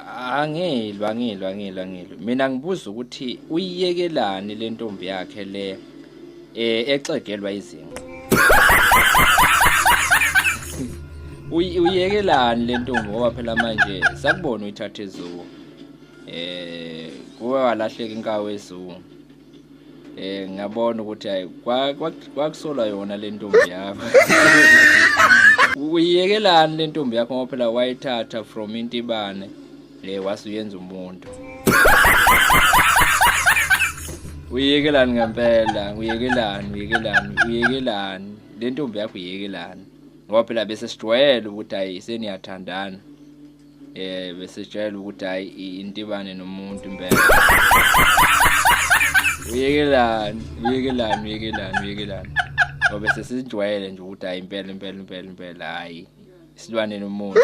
Angilwa angilwa angilwa angilwa. Mina ngibuza ukuthi uyiyekelani le ntombi yakhe le eh exegelwa izinqa. Uyiyekelani le ntombi ngoba phela manje sakubona uyithatha ezuko. Eh kuwe walahleka inkawu ezuko. Eh ngiyabona ukuthi hayi kwakusolwa yona le ntombi yakho. Uyiyekelani le ntombi yakho ngoba phela wayithatha from intibane eh wase uyenza umuntu. Uyiyekelani ngempela, uyiyekelani, uyiyekelani, uyiyekelani. Le ntombi yakho uyiyekelani. Ngoba phela bese sijwayele ukuthi hayi seniyathandana. Eh bese sijwayele ukuthi hayi intibane nomuntu impela. Uyekelani, uyekelani, uyekelani, uyekelani. Ngoba bese sijwayele nje ukuthi hayi impela impela impela impela hayi isilwane nomuntu.